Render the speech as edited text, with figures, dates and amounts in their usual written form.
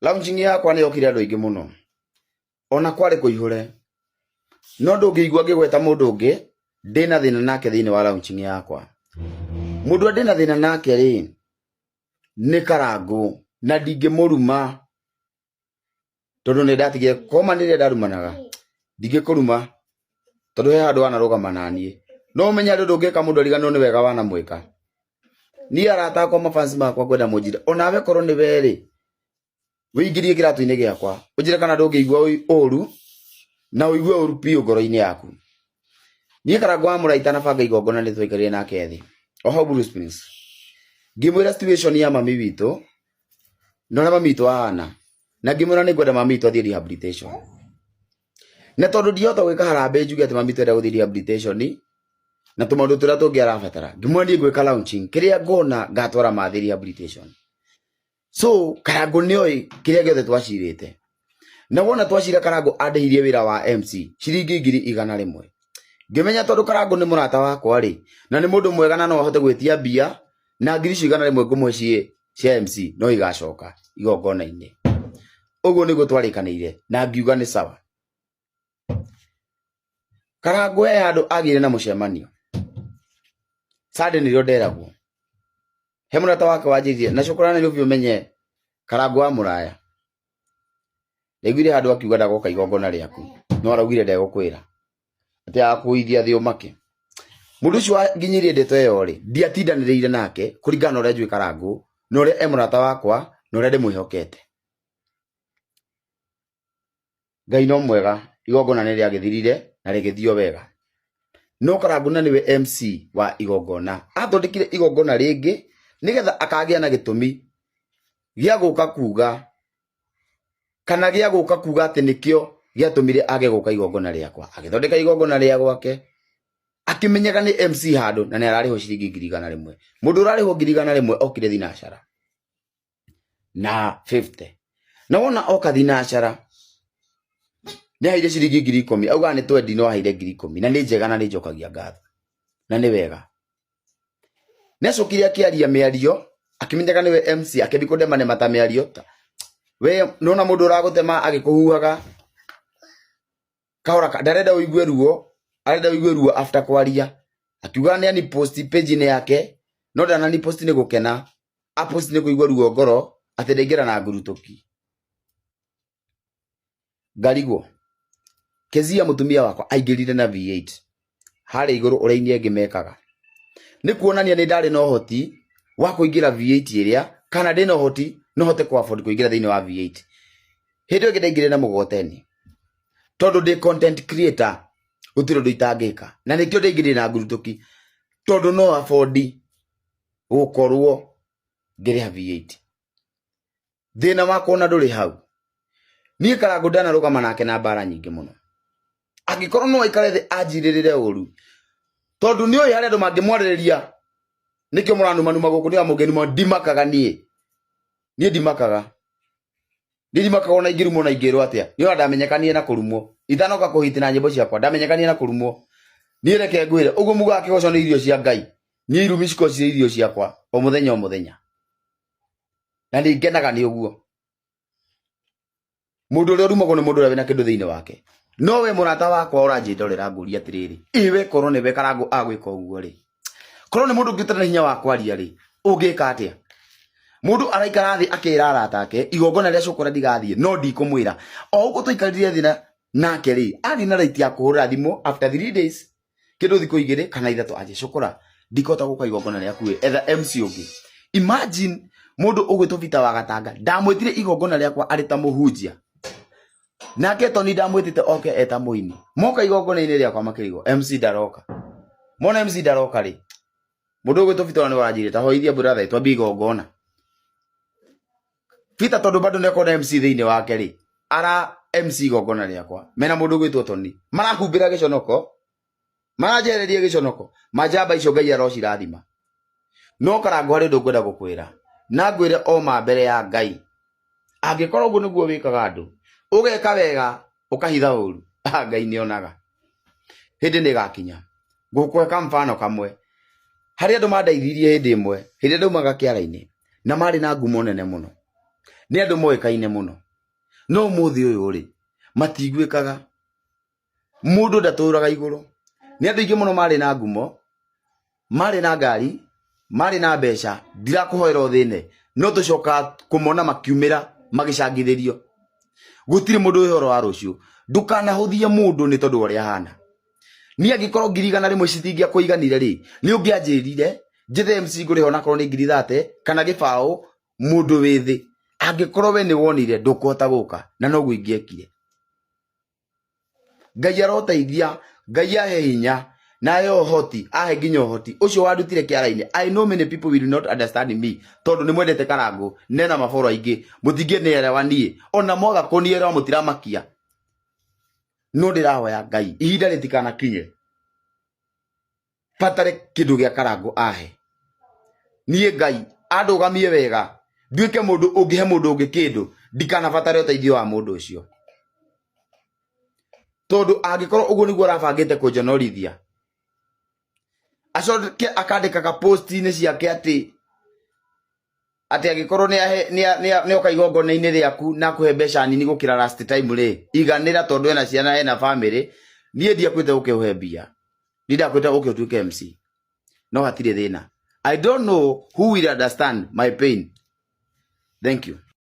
Launching yakwa nĩ yokire andũ aingĩ mũno, ona kwarĩ kũihũre, no ndũngĩigua ngĩgweta mũndũ ũngĩ ndĩna thĩna nake thĩinĩ wa launching yakwa. Mũndũ ũrĩa ndĩna thĩna nake rĩ, nĩ Karangũ, na ndingĩmũruma tondũ nĩ ndatigire koma nĩ rĩrĩa ndarumanaga, ndingĩkũruma tondũ he handũ wanarũgama naniĩ. No ũmenye harĩ ũndũ ũngĩka mũndũ ariganĩrwo nĩ wega wanamwĩka. Niĩ arata akwa mafans makwa ngwenda mũnjĩre onawe korwo nĩ we rĩ, wĩingĩrie kĩratũ-inĩ gĩakwa ũnjĩre kana ndũngĩigua ũru na ũigue ũru biũ ngoro-inĩ yaku. Niĩ Karangũ wa Mũrai itanabanga igongona nĩ twaikarire nake thĩ o hau Blue Springs, ngĩmwĩra situation ya mami witũ na ũrĩa mami witũ ahana, na ngĩmwĩra nĩ ngwenda mami witũ athiĩ rehabilitation. Na tondũ ndihota gwĩka harambee njuge atĩ mami witũ arenda gũthiĩ rehabilitation na tũmaũndũ tũrĩa tũngĩ arabatara, ngĩmwĩra niĩ ngwĩka launching, kĩrĩa ngona ngatwara mathiĩ rehabilitation. So Karangũ nĩoĩ kĩrĩa gĩothe twacirĩte, na wona twacira Karangũ andĩhirie wĩra wa MC ciringi 100,000. Ngĩmenya tondũ Karangũ nĩ mũrata wakwa rĩ, na nĩ mũndũ mwega na no ahote gwĩtia mbia, na ngiri icio 100 ngũmũhe ciĩ cia MC no igacoka igongona-inĩ. Ũguo nĩguo twarĩkanĩire na ngiuga nĩ sawa. Karangũ he handũ agĩire na mũcemanio Sunday nĩrĩo nderagwo he mũrata wake wanjĩrire na cũkũra Nairobi ũmenye Karangũ wa mũraya. Ndaiguire handũ akiuga ndagoka igongona rĩaku, no araugire ndegũkwĩra atĩ agakũithia thĩ ũmake. Mũndũ ũcio wanginyirie ndeto ĩyo rĩ, ndiatindanĩrĩire nake kũringana na ũrĩa njũĩ Karangũ na ũrĩa e mũrata wakwa na ũrĩa ndĩmwĩhokete. Ngai no mwega, igongona nĩ rĩagĩthirire na rĩgĩthio wega. No Karangũ na nĩwe MC wa igongona, athondekire igongona rĩngĩ nĩgetha akagĩa na gĩtũmi gĩa gũka kuga kana gĩa gũka kuga atĩ nĩkĩo gĩatũmire age gũka igongona rĩakwa. Agĩthondeka igongona rĩa gwake, akĩmenyaga nĩ MC handũ na nĩ ararĩhwo ciringi 100,000. Mũndũ ũrarĩhwo 100,000 okire thinacara na 50, na wona oka thinacara nĩ aheire ciringi 10,000, augaga nĩ 20, no aheire 10,000, na nĩ njega na nĩ njokagia ngatho na nĩ wega. Nĩ acokire akĩaria mĩario akĩmenyaga nĩwe MC, akĩambia kũndemanema ta mĩario ta we nona mũndũ ũragũtema agĩkũhuhaga kahora ndarenda ũigue ruo, arenda ũigue ruo after kwaria. Akiuga nĩ ani post page-inĩ yake, no ndanani post nĩ gũkena, a post nĩ kũigua ruo ngoro atĩ ndaingĩra na ngurutũki. Ngarigwo Kezia mũtumia wakwa aingĩrire na V8 harĩa igũrũ ũrĩa aini angĩ mekaga, nĩ kuonania nĩ ndarĩ na ũhoti wa kũingĩra V8 ĩrĩa, kana ndĩna ũhoti no hote kũ afford kũingĩra thĩinĩ wa V8. Hĩndĩ ĩyo ĩngĩ ndaingĩrire na mũgogoteni, tondũ ndĩ content creator gũtirĩ ũndũ itangĩka, na nĩkĩo ndaingĩrire na ngurutũki, tondũ no afford gũkorwo ngĩrĩha V8. Thĩna wakwa ona ndũrĩ hau. Niĩ Karangũ ndanarũgama nake na mbara nyingĩ mũno. Angĩkorwo no aikare thĩ anjirĩrĩre ũru, tondũ nĩ oĩ harĩa andũ mangĩmwarĩrĩria, nĩkĩo mũranumanuma gũkũ, nĩ mũngĩnuma, ndimakaga niĩ. Niĩ ndimakaga. Niĩ ndimakaga ona ingĩrumwo na ingĩrwo atĩa. Niĩ ona ndamenyekanire na kũrumwo. Itanoka kũhiti na nyĩmbo ciakwa, ndamenyekanire na kũrumwo. Niĩ reke ngwĩre, ũguo mugaga kĩgoco nĩ irio cia Ngai. Niĩ irumi cikoragwo cirĩ irio ciakwa, o mũthenya o mũthenya. Na nĩ ngenaga nĩ ũguo. Mũndũ ũrĩa ũrumagwo nĩ mũndũ ũrĩa wĩna kĩndũ thĩinĩ wake. No we mũrata wakwa ũranjĩndorera ngũria atĩrĩrĩ, ĩ we korwo nĩwe Karangũ agwĩka ũguo rĩ, korwo nĩ mũndũ ũngĩ ũtarĩ na hinya wa kwaria rĩ, ũngĩka atĩa? Mũndũ araikara thĩ akĩra arata ake igongona rĩa cũkũra ndigathiĩ, no ndikũmwĩra. O ũguo twaikarire thĩ nake rĩ, arĩ na right ya kũhũrĩra thimũ after 3 days, kĩndũ thikũ 2 kana 3, anjĩ cũkũra ndikũhota gũka igongona rĩaku ĩ, etha MC ũngĩ. Imagine mũndũ ũgwĩtwo Peter wa Gatanga, ndamwĩtire igongona rĩakwa arĩ ta mũhunjia, nake Tony ndamwĩtĩte oke eta mũini. Moka igongona-inĩ rĩakwa makĩrigwo MC ndaroka. Mona MC ndaroka rĩ, mũndũ ũgwĩtwo Peter nĩ waranjĩrire ta hoithia brother twambie igongona. Peter tondũ bado nĩakorwo na MC thĩinĩ wake rĩ, ara MC igongona rĩakwa mena mũndũ ũgwĩtwo Tony, marahumbĩra gĩconoko, maranjehereria gĩconoko. Manjamba icio Ngai arocirathima. No Karangũ harĩ ũndũ ngwenda gũkwĩra, na ngwĩre o ma mbere ya Ngai, angĩkorwo ũguo nĩguo wĩkaga andũ, ũgeka wega ũkahitha ũru, Ngai nĩonaga. Hĩndĩ nĩ ĩgakinya. Ngũkũhe kamfano kamwe. Harĩ andũ mandeithirie hĩndĩ ĩmwe, hĩndĩ ĩrĩa ndaumaga kĩara-inĩ, na marĩ na ngumo nene mũno. Nĩ andũ moĩkaine mũno. No ũmũthĩ ũyũ rĩ, matiguĩkaga. Mũndũ ndatũraga igũrũ. Nĩ andũ aingĩ mũno marĩ na ngumo, marĩ na ngari, marĩ na mbeca, ndirakũhoera ũthĩne, no tũcokaga kũmona makiumĩra magĩcangithĩrio. Gũtirĩ mũndũ wĩ ũhoro wa rũciũ. Ndũkanahũthie mũndũ nĩ tondũ wa ũrĩa ahana. Niĩ angĩkorwo 100,000 citingĩakũiganire rĩ, nĩ ũngĩanjĩrire njethe MC ngũrĩha onakorwo nĩ 30,000 kana gĩbaũ mũndũ wĩ thĩ. Angĩkorwo we nĩ wonire ndũkũhota gũka, na noguo ingĩekire. Ngai aroteithia, Ngai ahe hinya na ahe ũhoti, ahe nginya ũhoti ũcio wandutire kĩara-inĩ. I know many people will not understand me tondũ nĩ mwendete Karangũ nena maboro aingĩ, mũtingĩnielewa niĩ, ona mwaga kũnielewa mũtiramakia, no ndĩrahoya Ngai ihinda rĩtikanakinye batare kindu gĩa Karangũ ahe. Niĩ Ngai andũgamie wega, nduĩke mũndũ ũngĩhe mũndũ ũngĩ kĩndũ, ndikanabatare ũteithio wa mũndũ ũcio. Tondũ angĩkorwo ũguo nĩguo arabangĩte kũnjonorithia, acoke akandĩkaga post-inĩ ciake atĩ atĩ angĩkorwo nĩoka igongona-inĩ rĩaku na akũhe mbeca nini gũkĩra last time rĩ, iganĩra tondũ ena ciana ena family. Niĩ ndiakwĩte ũke ũhe mbia, niĩ ndakwĩte ũke ũtuĩke MC, no hatirĩ thĩna. I don't know who will understand my pain. Thank you.